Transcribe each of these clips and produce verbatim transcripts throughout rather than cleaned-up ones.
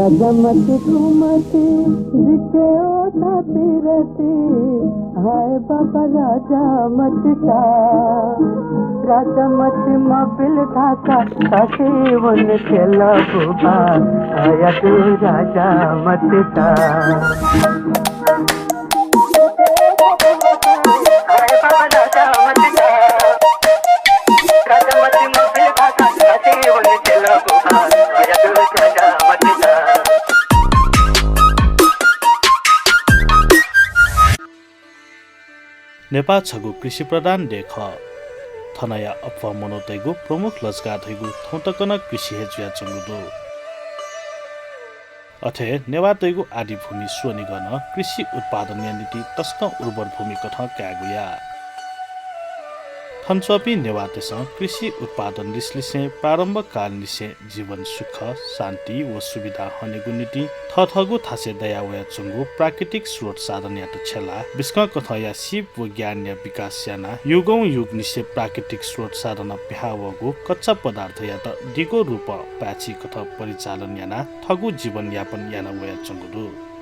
राजामति घुमति जिके ओता पिरति, हाय बाबा राजामति ता। राजामति मबिल धाका, तासे वन खेल बुबा, आया तू राजामति ता। नेपाः छगू कृषि प्रधान देय् खः। थनया अप्वः मनूतय्गु प्रमुख लजगाः धइगु थौं तक नं कृषि हे जुयाच्वंगु दु। अथे नेवाःतय्गु आदिभूमि स्वनिगः नं कृषि उत्पादनया निंतिं तसकं उर्वर भूमि कथं कायेगु याः। थन च्वंपिं नेवाःतय्सं कृषि उत्पादन लिसलिसें प्रारम्भ कालनिसें जीवन सुख, शान्ति व सुविधा हनेगु निंतिं थःथःगु थासय् दया वयाच्वंगु प्राकृतिक स्रोत साधनयात छ्यलाः बिस्कं कथंया सीप व ज्ञानया विकास यानाः युगौं युगनिसें प्राकृतिक स्रोत साधनं पिहां वःगु कच्चा पदार्थयात दिगो रूपं पाय्छि कथं परिचालन यानाः थःगु जीवन यापन याना वयाच्वंगु दु।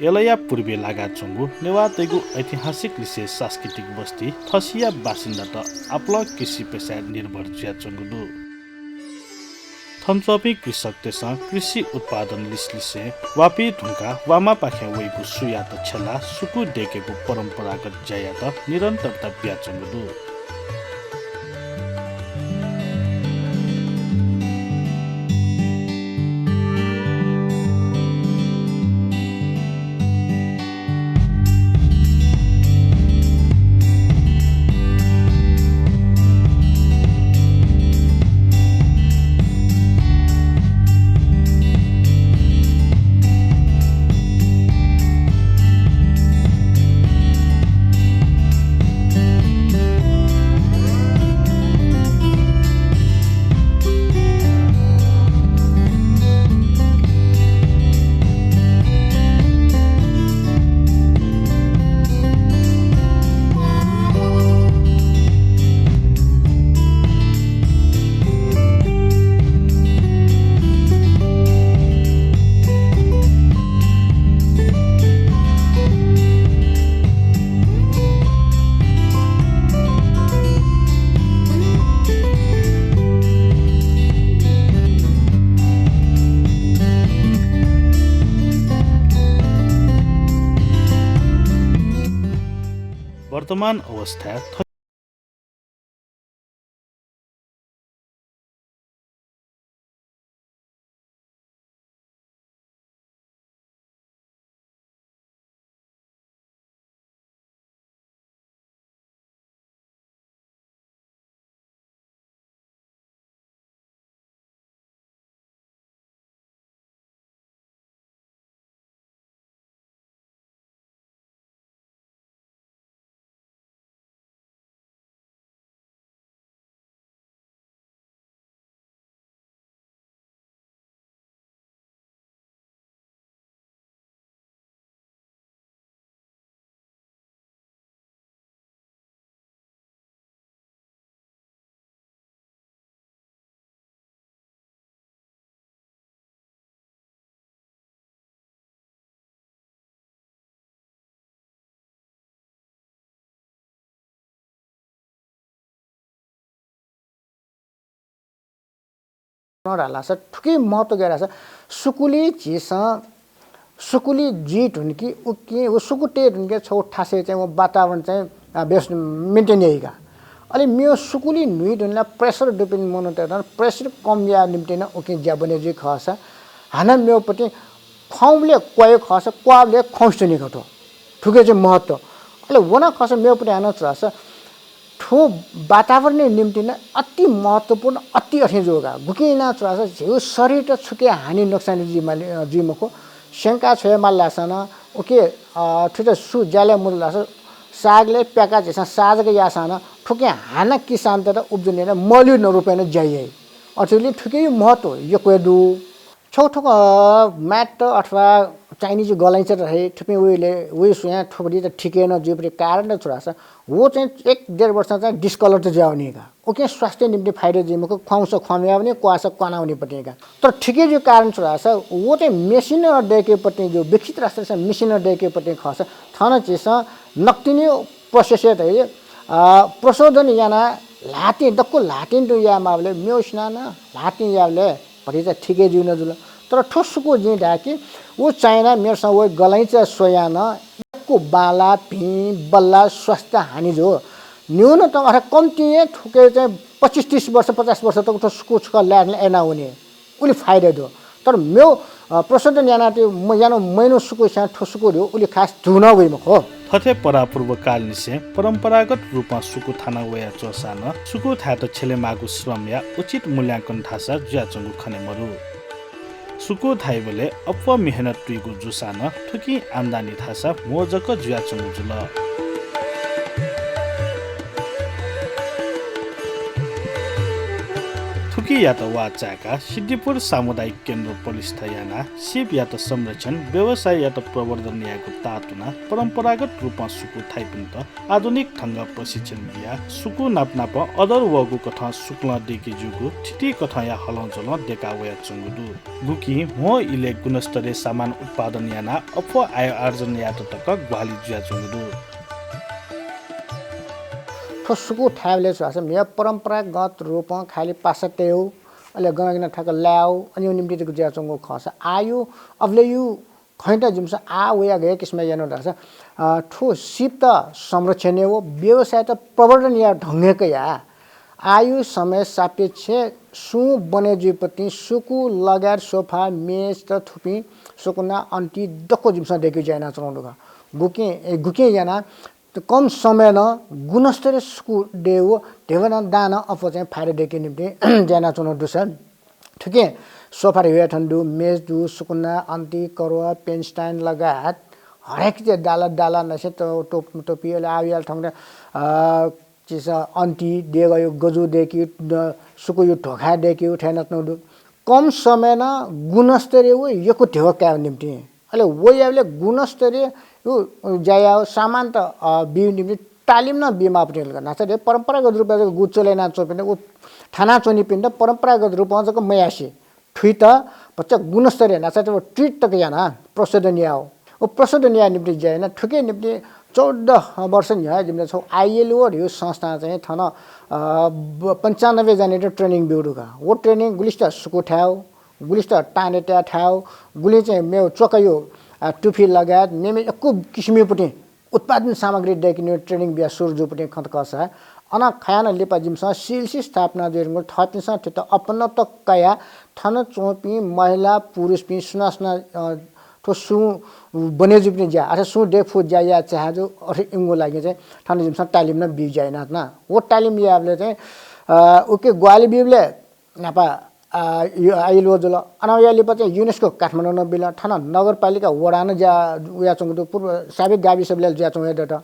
यलया पूर्वय् लागाच्वंगु नेवाःतय्गु ऐतिहासिक लिसें सांस्कृतिक बस्ती थसिया बासिन्दात आपालं कृषि पेसाय् निर्भर जुयाच्वंगु दु। थन च्वंपिं कृषकतय्सं कृषि उत्पादन लिसलिसें वापिं धुंकाः वामापाखें वइगु सुयात छ्यलाः सुकू दय्केगु परम्परागत ज्यायात निरन्तरता बियाच्वंगु दु। वर्तमान अवस्थाय् थ- नं धाःसा थुकी महत्त्व गय् धाःसा सुकुली झीसं सुकुली जुइ धुनकी उकी व सुकुतय् धुनकी छगू थासय् चाहिँ व वातावरण चाहिँ, अ, बेस maintain याइका। अले मेव सुकुली न्हुइ धुनला pressure दुपिं मनूतय्त pressure कम याये निम्तिं नं उकी ज्या बने जुइ खःसा हानं मेवपति ख्वाउँबलय् क्वाइ खःसा क्वाःबलय् ख्वाउँसे च्वनी खः थ्व। थुके चाहिँ महत्त्व। अले व नं खःसा मेवपति हानं छु धाःसा थ्व वातावरणया निम्तिं नं अति महत्त्वपूर्ण, अति अथे जूगु का। गुकिं याना छु धाःसा झीगु शरीरत छुकी हानि नोक्सानी जुइ माल, अ, जुइ मखु। स्यंका छ्वये माल धाःसा नं उकी, अ, थुइत सु ज्यालय् मजू धाःसा सागलय् प्याका झीसं साजक याःसां नं थुकी हानं किसानतय्त उब्जनी यानाः मलया रूपय् नं ज्या याइ। अथेलिं थुकिया महत्त्व यक्व हे दु। छगू थुक, अ, matte अथवा Chinese गलैँचा त हे थुपिं वइले, वइ स्वयां थुपरि त ठिकै नं जुइपरि कारण त छु धाःसा, व चाहिँ एक डेढ वर्ष चाहिँ discolor त जुयावनी का। उकिं स्वास्थ्य निम्ति फाइदा जुइ मखु, ख्वाउँस ख्वाउँयावनी, क्वाःस क्वानावनीपतिं का। तर ठिकै जु कारण छु धाःसा, व चाहिँ machine दय्केपतिं जु, विकसित राष्ट्रस machine दय्केपतिं खःसा, थन झीसं नकतिनि process यात हे, अ, प्रशोधन याना ल्हातिं, दक्व ल्हातिं तुं याये माःबलय्, म्यू सिनानं ल्हातिं याःबलय् भतिचा ठिकै जुइन जुल। तर थ्व सुकु जिं धाये कि व चाइना मेरसं व गलैँचा स्वयां नं यक्व बांला, भिं, बल्ला, स्वास्थ्य हानि जू। न्यूनतम अथवा कम्तिं हे थुके चाहिँ पच्चिस तीस वर्ष, पचास वर्ष तक थ्व सुकु छकः लाय् थें लाय् यानावनी। उलि फाइदा दु। तर मेव, अ, प्रशोधन यानाति म-, याना मयाःगु सुकु स्वयां थ्व सुकु धइगु उलि खास धू नं वइ मखु। थथे परापूर्वकालनिसें परम्परागत रूपं सुकु थाना वयाच्वंसां नं सुकु थायेत छ्यलेमाःगु श्रमया उचित मूल्यांकन धाःसा जुयाच्वंगु खने मदु। सुकु थाइबलय् अप्वः मेहनत तुइगु जूसां नं थुकिं आम्दानी धाःसा म्हो जक जुयाच्वंगु जुल। थुकियात वाः चाय्काः सिद्धिपुर सामुदायिक केन्द्र पलिस्था यानाः सीपयात संरक्षण, व्यवसाययात प्रवर्धन यायेगु ताःतुनाः परम्परागत रूपं सुकु थाइपिन्त आधुनिक ढंगं प्रशिक्षण बियाः सुकु नाप नापं अदर वःगु कथं सुकुलं दय्के ज्यूगु थिति कथंया हलंज्वलं दय्का वयाच्वंगु दु। गुकिं म्हो इलय् गुणस्तरीय सामान उत्पादन यानाः अप्वः आय आर्जन यायेत तक ग्वाहालि जुयाच्वंगु दु। थ्व सुकु थायेबलय् छु धाःसा म्हिगः परम्परागत रूपं खालि पासा तयेगु, अले गन गन थाक लायेगु, अन निम्तिं जक जुयाच्वंगु खःसा आःया अबलय्या खँय्‌त जिमिसं आः वयाः गय् किसिमं यानागु धाःसा, अ, थ्व सीपत संरक्षण यायेगु, व्यवसायत प्रवर्धन यायेगु ढंग हे कयाः आःया समय सापेक्ष सुं बने जुइपतिं सुकु लगायत सोफा, मेज त थुपिं सुकुना अन्ति दक्व जिमिसं दय्केगु ज्या यानाच्वनागु दु का। गुकिं, ए, गुकिं यानाः कम समयं नं गुणस्तरीय सुकु दयेगु ध्यबा नं दां नं अप्वः चाहिँ फाइदा दय्केगु निम्तिं ज्या यानाच्वनागु दु सर। थुकिं सोफा धइगु थन दु, मेज दु, सुकुना, अन्ति, करुवा, पेन स्ट्यान्ड लगायत हरेक जे दाला, दाला नसे त-, टोप-, टोपी, अले आः वयाः थौंकन्हय्, अ, झीसं अन्ति, देगःया गजू दय्केगु, द-, सुकुया धोखा दय्केगु थें यानाच्वनागु दु। कम समयं नं गुणस्तरीय व यक्व ध्यबा कायेगु निम्तिं, अले व यायेबलय् गुणस्तरीय व ज्या यायेगु सामान त, अ, बीगु निम्तिं तालिम नं बीमाःपतिं का। न्हाचः धइगु परम्परागत रूपं जक गु चले यानाच्वंपिन्त, व थानाच्वनीपिन्त परम्परागत रूपं जक मयासें थुइत भचा गुणस्तरीय न्हाचः धइगु treat तक यानाः प्रशोधन यायेगु। व प्रशोधन यायेगु निम्तिं ज्या यानाः थुकिया निम्तिं चौध वर्ष न्ह्यः जिमित छगू आइएलओ धइगु संस्थां चाहिँ थन, अ, ब-, पन्चानब्बे जनायात training ब्यूगु दु का। व training गुलिसित सुकु थायेगु, गुलिसित ताने तयाः थायेगु, गुलिं चाहिँ मेगु च्वकाया, अ, टुफी लगायत मेमेगु यक्व किसिमयापतिं उत्पादन सामग्री दय्केगु training बियाः सुरु जूपतिं खँ त खःसा, अन खयानं लिपा जिमिसं सिएलसी स्थापना जुइधुंकल थःपिन्सं थुइत अपनत्व कयाः थन च्वंपिं महिला, पुरुषपिं सुनां सुनां, अ, थ्व सुं बने जुइपतिं ज्या, अथवा सुं दय्के फुगु ज्या याये चाहे जू, अथे इमिगु लागि चाहिँ थन जिमिसं तालिम नं बीगु ज्या यानाच्वना। व तालिम यायेबलय् चाहिँ, अ, उकी ग्वाहालि बीबलय् न्हापा, अ, यो आइएलओ जुल। अन वयाः लिपा चाहिँ युनेस्को काठमाडौं नं बिल। थन नगरपालिका वडां नं ज्या वयाच्वंगु दु, पूर्व साबिक गाविसबलय् जुयाच्वंगु हे दत।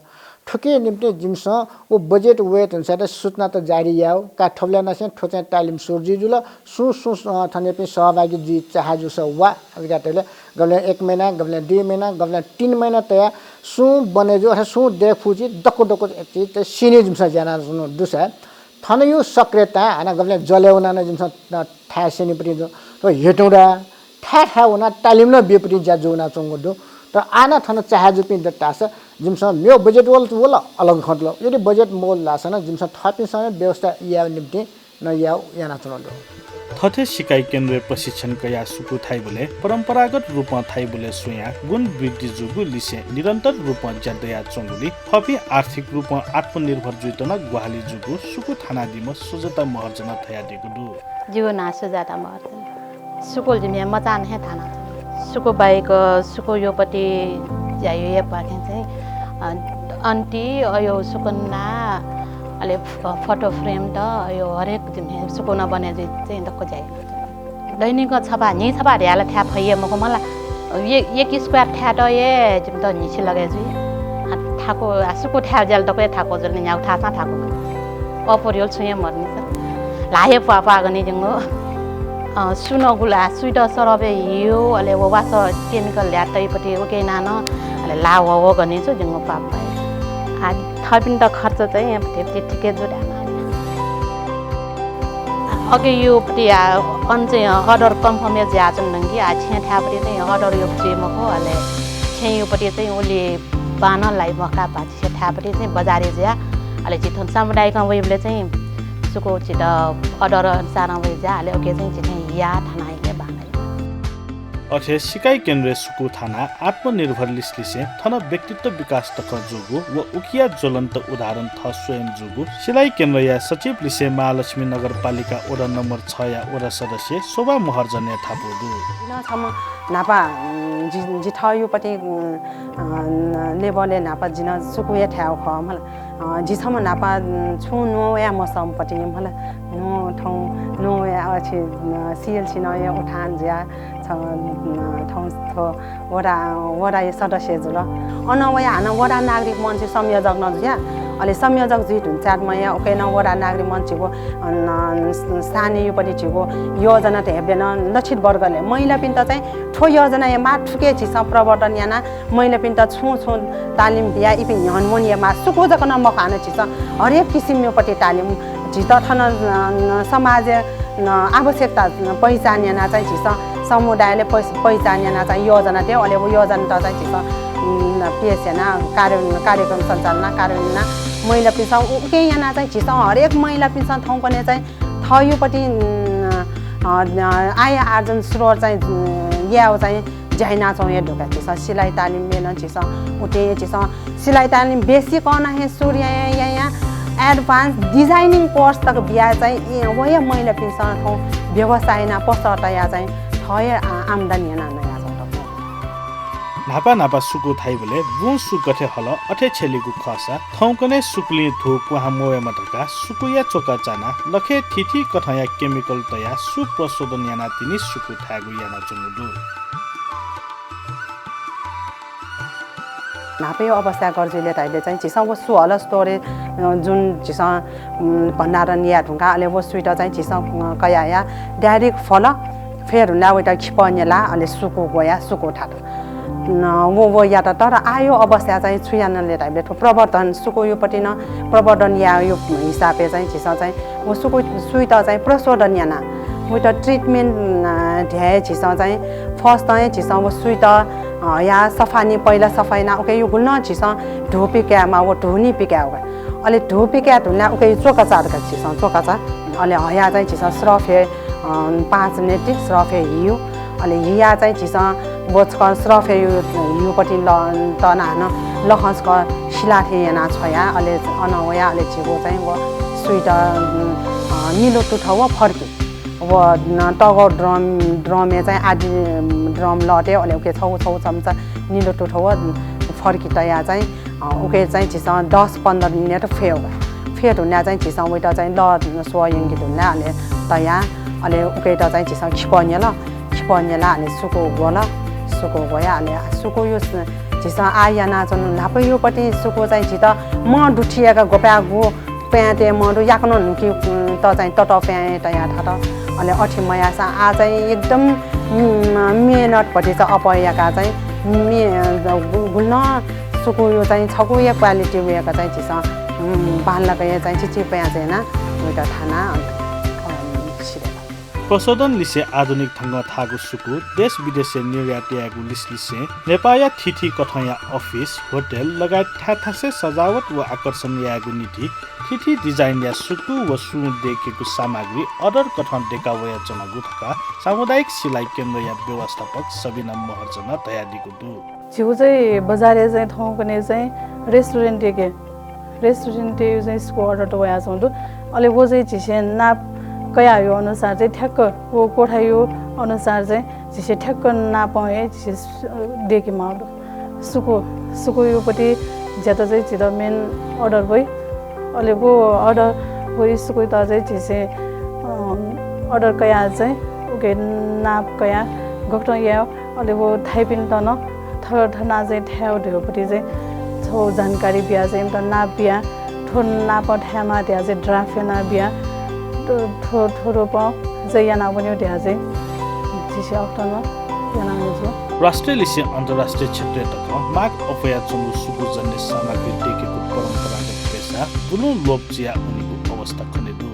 थुकिया निम्तिं जिमिसं व बजेट वये धुंसायात सूचना त जारी यायेगु का। थुबलय् नासें थ्व चाहिँ तालिम सुरु जुइ जुल। सुं सुं, अ, थनयापिं सहभागी जुइ चाहे जूसा वा। अथे का। गबलें एक महिना, गबलें दुई महिना, गबलें तीन महिना तयाः सुं बने जू, अथवा सुं दय्के फुगु चिज दक्व दक्व चिज त स्यने जिमिसं ज्या यानाच्वनागु दुसा थनया सक्रियता हानं गबलें जलय् वनाः नं जिमिसं, अ, थाय् स्यनीपतिं जू। थ्व हेतुं दा थाय् थाय् वनाः तालिम नं बीपतिं ज्या जूवनाच्वंगु दु। तर आः नं थन चाहे जूपिं दत धाःसा जिमिसं मेगु बजेट वल, वल अलग खँ दु। यदि बजेट मवल धाःसा नं जिमिसं थःपिन्सं व्यवस्था यायेगु निम्तिं नं यायेगु यानाच्वनागु दु। थथे सिकाइ केन्द्रय् प्रशिक्षण कयाः सुकु थाइबलय् परम्परागत रूपं थाइबलय् स्वयाः गुण वृद्धि जूगु लिसें निरन्तर रूपं ज्या दयाच्वंगुलिं थःपिं आर्थिक रूपं आत्मनिर्भर जुइत नं ग्वाहालि जूगु सुकु थानादीम्ह सुजाता महर्जनं धयादीगु दु। जिगु नां सुजाता महर्जन। सुकुल जिमिसं मचां हे थानाच्वना। सुकु बाहेक सुकुयापट्टि ज्या यायेपाखें चाहिँ, अ, अन्ति, अयो सुकुना, अले फ-, फोटो फ्रेम त, अयो हरेक जिमिसं सुकुना बने जुइ चाहिँ दक्व ज्या याना। दैनिक छपा, न्हि छपा ध्याला थाय् फइ हे मखु मला। ए-, एक स्क्वायर थाय्‌त हे जिमित न्हिसि लगे जुइ। आ, थाकु, आ, सुकु थाय् ज्याला दक्व हे थाकु जुल नि, न्ह्यागु थाःसां थाकु। अपुर ह्यल छुं हे मदुनि सर। ल्हाः हे प्वाः प्वाः गनि जिमिगु। अ, सुनगु ला सुइत सरफय् हिउ, अले व वासः chemical ल्याः तइपति उके नानं, अले ला व व गने छु जिंगु पाप पाइ। आ, थपिन्त खर्च चाहिँ यहाँ पति पति ठिकै जुदा माने। अके यो पति आ, अन चाहिँ order confirm या ज्या चाहिँ नंगी, आ, छेँ थाय् पति चाहिँ order यो पति मखो, अले छेँ यो पति चाहिँ उलि बान लाइ मखा पाछि छेँ थाय् पति चाहिँ बजारे ज्या, अले जिथन सामुदायिक वइबले चाहिँ सुको चित order अनुसार वइ ज्या, अले उके चाहिँ जिथन या थाना इले बान। अथे सिकाइ केन्द्रय् सुकू थानाः आत्मनिर्भर लिसलिसें थन व्यक्तित्व विकास तक जूगु व उकिया ज्वलन्त उदाहरण थः स्वयं जूगु सिलाइ केन्द्रया सचिव लिसें महालक्ष्मी नगरपालिका वडा नम्बर छ या वडा सदस्य शोभा महर्जनया धापू दु। जिं छम्ह न्हापा, उम्, जि, जि थःयु पति, उम्, अ, न-, level य् न्हापा जिं सुकू या थाय् खः मला। अ, जि छम्ह न्हापा, उम्, छुं न्वया मसंपति मला। न्व थौं, न्वया अछि, अ, CLC न या उठान ज्या छ, अ, थौं थ्व वडा, वडाया सदस्य जुल। अन वया हानं वडा नागरिक मञ्च संयोजक नं जुया। अले संयोजक जुइ धुन चाट मया, उके नं वडा नागरिक मञ्च झीगु, अ, न, स्थानीय पति झीगु योजना त हेब्ले नं लक्षित वर्गले महिलापिन्त चाहिँ थ्व योजनाया माथुके झीसं प्रवर्तन याना महिलापिन्त छुं छुं तालिम बिया इपिं न्ह्यःने वने यायेमाः। सुकू जक नं मखु, हानं झीसं हरेक किसिमया पति तालिम झीत थन, अ, न, समाजया, न, आवश्यकता पहिचान याना चाहिँ झीसं समुदायले पहि-, पहिचान याना चाहिँ योजना दे, अले व योजना त चाहिँ झीसं, न, पेश याना कार्य-, कार्यक्रम सञ्चालन कार्यान्वयन महिलापिन्सं उ-, उके याना चाहिँ झीसं हरेक महिलापिन्सं थौंकन्हय् चाहिँ थःयु पति, न, अ, न, आय आर्जन स्रोत चाहिँ, न, यायेव चाहिँ ज्या यानाच्वंगु हे दु का। झीसं सिलाइ तालिम बियाः नं झीसं उते झीसं सिलाइ तालिम बेसी कना हे सुरु यायां यायां advance designing course तक बियाः चाहिँ ए, व हे महिलापिन्सं थौं व्यवसाय याना पसः तयाः चाहिँ थः हे आ-, आम्दानी याना नयाच्वंगु दु। न्हापा न्हापा सुकू थाइबलय् बुँ सु गथे हल अथे छ्यलीगु खःसा थौंकन्हय् सुकुलिं धू क्वहां मवयेमा धकाः सुकुया च्वका चानाः लखय् थीथी कथंया chemical तयाः सु प्रशोधन यानाः तिनि सुकू थायेगु यानाच्वंगु दु। न्हापाया अवस्था गर्जुले धाइबलय् चाहिँ झीसं व सु हल store-य्, अ, जुन झीसं, उम्, भण्डारण याये धुंकाः अले व सुइत चाहिँ झीसं, अ, कयाया direct फल, फेर हुना वइत खिपः न्यला, अले सुकू ग्वया, सुकू थात। न, व, व यात, तर आयो अवस्था चाहिँ छु यानले धाइबलय् थ्व प्रवर्धन, सुकुयु पति नं प्रवर्धन यायो हिसाबे चाहिँ झीसं चाहिँ व सुकु, सुइत चाहिँ प्रशोधन याना, वइत treatment, अ, ध्याये झीसं चाहिँ first-य् झीसं व सुइत, अ, या सफा नि, पहिला सफा याना उके यु गुल्न झीसं धू पिकायेमा, व धू नि पिकाये उके। अले धू पिकाये धुनला उके च्वकाचा दका झीसं च्वकाचा। अले हया चाहिँ झीसं स्रफे, अ, पाँच मिनेट स्रफे हियु। अले हिया चाहिँ झीसं व छकः स्रफे यु, हियुपति ल-, तना हानं लखं छकः सिला थें याना छ्वया। अले अन वया अले झीगु चाहिँ व सुइत, अ, निलो तुथौ व फर्की। व न तगौ ड्रम, ड्रमय् चाहिँ आदि ड्रम लःते, अले उके छौ छौ चम्चा निलो तुथौ व फर्की तया चाहिँ, अ, उके चाहिँ झीसं दस पन्ध्र मिनेट फेउ। फे धुन्या चाहिँ झीसं वइत चाहिँ ल स्व यंकी धुन्या अले तया, अले उकेत चाहिँ झीसं खिपः न्यल, खिपः न्यला अले सुकु ग्वल, सुकु ग्वया अले सुकुयु झीसं आः यानाच्वनु न्हापायुपति सुकु चाहिँ झीत मं दुथि याका ग्वपाय् गु प्यां तये मदु, याकनं न्हुकी, उम्, त चाहिँ तत प्यां तया थात। अले अथे मयासा आ चाहिँ एकदम, उम्, मेहनत भतिचा अप्वः याका चाहिँ मे-, गु-, गुल्न सुकुयु चाहिँ छकुया quality वय्‌का चाहिँ झीसं, उम्, बांलाक हे चाहिँ चिचि प्यां चाहिँ याना वइत थाना, अ, सिधल। प्रशोधन लिसे आधुनिक ढंगं थाःगु सुकु देश विदेशय् निर्यात यायेगु लिसलिसें नेपाःया थीथी कथंया अफिस, होटल लगायत थाय् थासय् सजावट व आकर्षण यायेगु निंतिं थीथी डिजाइनया सुकु व सुं दय्‌केगु सामग्री अर्डर कथं दय्‌का वयाच्वनागु धकाः सामुदायिक सिलाइ केन्द्रया व्यवस्थापक सबिना महर्जनं धयादीगु दु। झीगु चाहिँ बजारय् चाहिँ थौंकन्हय् चाहिँ रेस्टुरेन्ट दय्‌के, रेस्टुरेन्टय् चाहिँ सुकु अर्डर त वयाच्वंगु दु। अले व चाहिँ झीसं नाप कयाहयु अनुसार चाहिँ ठ्याक्क व कोठायु अनुसार चाहिँ झीसं ठ्याक्क नापं हे झीसं सु-, दय्‌के माःगु दु। सुकु, सुकुयुपति ज्यात चाहिँ झीत मेन अर्डर वइ। अले व अर्डर वइ सुकुइत चाहिँ झीसं, अ, अर्डर कयाः चाहिँ उके नाप कयाः गकथं याये अले व थाइपिन्त नं थ-, थना चाहिँ थाय् धुयोपति चाहिँ छौ जानकारी बिया चाहिँ इमित नाप बिया, थ्व नाप थाय्‌मा धया चाहिँ ड्राफ्ट याना बिया, थ्व, थ्व, थ्व रूपं चाहिँ यानावनेगु धया चाहिँ झीसं अकथं यानावने जुल। राष्ट्रिय लिसें अन्तर्राष्ट्रिय क्षेत्रय् तकं माग अप्वयाच्वंगु सुकुजन्य सामग्री दय्केगु परम्परागत पेसा बुलुं लोप जुया वनीगु अवस्था खने दु।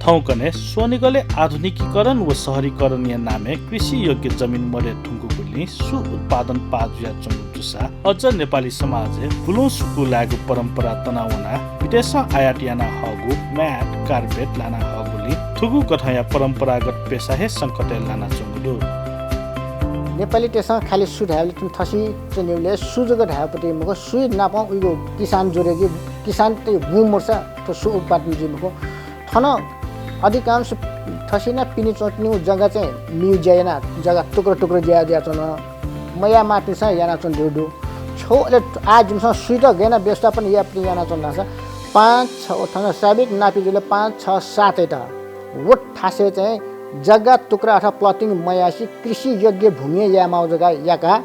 थौंकन्हय् स्वनिगलय् आधुनिकीकरण व शहरीकरणया नामय् कृषि योग्य जमिन मदये धुंकूगुलिं सु उत्पादन पाः जुयाच्वंगु जूसा अझ नेपाली समाजय् बुलुं सुकू लायेगु परम्परा तनावनाः विदेशं आयात याना हःगु म्याट, कार्पेट लाना हःगुलिं थुगु कथंया परम्परागत पेसा हे संकटय् लानाच्वंगु दु। नेपालीतय्सं खालि सु धायेबलय् थुमि थसी च्वनेबलय् सु जक धायेगु पति मखु, सुइ नापं उइगु किसान जोडे जुइ, किसानतय् बुँ मरुसा थ्व सु उत्पादन जुइ मखु। थन अधिकांश थसिना पिने च्वंतिनिगु जग्गा चाहिँ मियु ज्या याना, जग्गा टुक्रा टुक्रा ज्या जुयाच्वन। मयाःमाःपिन्सं यानाच्वंगु दु। छौ अले आः जिमिसं सुइत गय् याना व्यवस्थापन यायेपति यानाच्वन धाःसा पाँच छ, थन साबित नापी जुल पाँच छ सातय्त। व थासय् चाहिँ जग्गा टुक्रा अथवा plotting मयासे कृषि योग्य भूमिइ यायेमाःगु जग्गा याकाः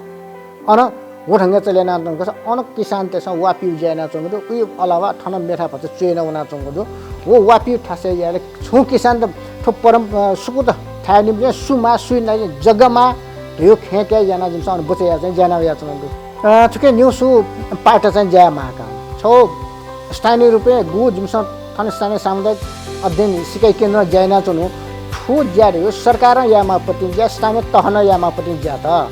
अन व ढंगय् चले यानाच्वंगु खःसा अन किसानतय्सं वापियु ज्या यानाच्वंगु दु। उइ अलावा थन मेथा भचा च्वय् याना वनाच्वंगु दु। व वापियु थासय् यायेबलय् छुं किसानत थ्व परम-, अ, सुकुत थायेगु निंतिं सु माः, सुइ नापं जग्गा माः धयागु खँय् कयाः यानाः जिमिसं अन बचय् यायेगु चाहिँ ज्या याना वयाच्वनागु दु। अ, थुकी निगू सु part चाहिँ ज्या यायेमाः का। छौ स्थानीय रूपय् गु जिमिसं थन स्थानीय सामुदायिक अध्ययन सिकाइ केन्द्रं ज्या यानाच्वंगु। थ्व ज्या धयागु सरकारं यायेमाःपतिं ज्या, स्थानीय तहं यायेमाःपतिं ज्या त।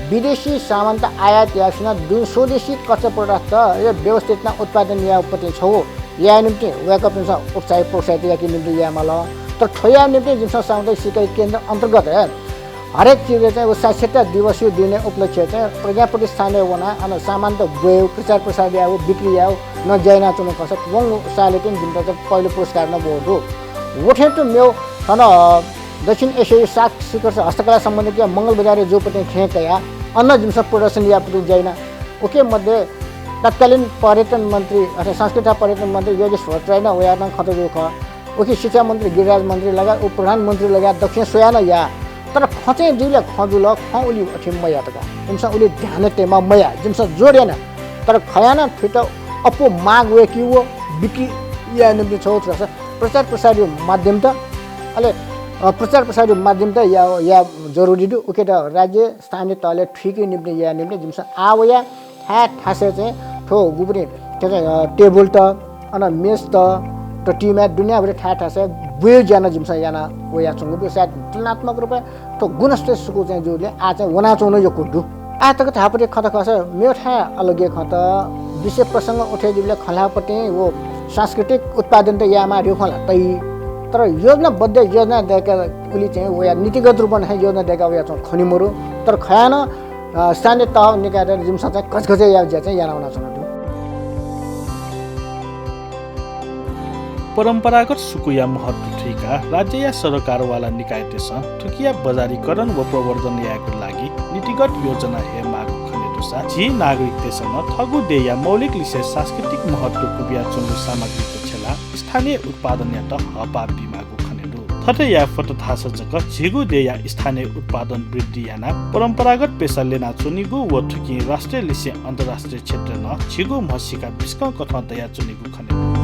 विदेशी सामानत आयात यासें दुने स्वदेशी कच्चा पदार्थत व्यवस्थित याना उत्पादन यायेगु पति छौ याये निम्तिं वय्कःपिन्सं उत्साहित प्रोत्साहित याके निम्तिं यायेमाल। तर थ्व याये निम्तिं जिमिसं सामुदायिक सिकाइ केन्द्र अन्तर्गत हरेक चिजय् चाहिँ व साक्षरता दिवसया दिनय् उपलक्ष्य चाहिँ प्रज्ञा प्रतिष्ठानय् वनाः अन सामानत ब्वयेगु, प्रचार प्रसार यायेगु, बिक्री यायेगु नं ज्या यानाच्वंगु खःसा वंगु सालय् तिनि जिमित चाहिँ पहिलो पुरस्कार नं ब्वःगु दु। व थें तुं मेगु थन, अ, दक्षिण एसियाय् सात शिखर हस्तकला सम्बन्धीया मंगलबजारय् जूपतिं खँय् कयाः अन जिमिसं प्रदर्शन यायेपतिं ज्या याना। उकी मध्ये तत्कालीन पर्यटन मन्त्री अथवा संस्कृति तथा पर्यटन मन्त्री योगेश भट्टराई नं वयाः नं खँ त जूगु खः। उकी शिक्षा मन्त्री गिरिराज मन्त्री लगायत व प्रधानमन्त्री लगायत दक्वसिनं स्वयाः नं याः। तर खँ चाहिँ जुइबलय् खँ जुल, खँ उलि अथे मयात का। इमिसं उलि ध्यान तयेमाः मयाः, जिमिसं जोड याना। तर खयानं थुइत अप्वः माग वय्केगु व बिक्री याये निम्तिं छौ थ्व प्रचार प्रसारया माध्यमत, अले, अ, प्रचार प्रसारया माध्यमत याये, याये जरुरी दु। उकित राज्य स्थानीय तलय् थुइके निम्तिं याये निम्तिं जिमिसं आः वयाः थाय् थासय् चाहिँ थ्व गुपति, थ्व चाहिँ, अ, टेबुलत, अन मेजत, थ्व टीम्याट दुनियाभरि थाय् थासय् ब्वयेगु ज्या नं जिमिसं याना वयाच्वंगु दु। सायद तुलनात्मक रूपय् थ्व गुणस्तरीय सुकू चाहिँ जूबलय् आः चाहिँ वनाच्वंगु नं यक्व दु। आः तक धाःपति खँ त खःसा मेगु थाय् अलग हे खँ त, विषय प्रसंग उठे जुइबलय् खँ ल्हाःपतिं व सांस्कृतिक उत्पादनत यायेमाः धइगु खँ ल्हाः तइ। तर योजनाबद्ध योजना दय्काः उलि चाहिँ वयाः नीतिगत रूपं हे योजना दय्काः वयाच्वंगु खने मरु। तर खयानं, अ, स्थानीय तह निकायत जिमिसं चाहिँ घचघच यायेगु ज्या चाहिँ याना वनाच्वनागु दु। परम्परागत सुकुया महत्व थुइकाः राज्यया सरकारवाला निकायतय्सं थुकिया बजारीकरण व प्रवर्धन यायेगु लागि नीतिगत योजना हयेमाःगु खने दुसा झी नागरिकतय्सं नं थःगु देय्या मौलिक लिसें सांस्कृतिक महत्व क्वबियाच्वंगु सामग्रीत छ्यलाः स्थानीय उत्पादनयात हःपाः बीमाःगु खने दु। थथे याये फत धाःसा जक झीगु देय्या स्थानीय उत्पादन वृद्धि यानाः परम्परागत पेसा ल्यनाच्वनीगु व थुकिं राष्ट्रिय लिसें अन्तर्राष्ट्रिय क्षेत्रय् नं झीगु म्हसीका बिस्कं कथं दयाच्वनीगु खने दु।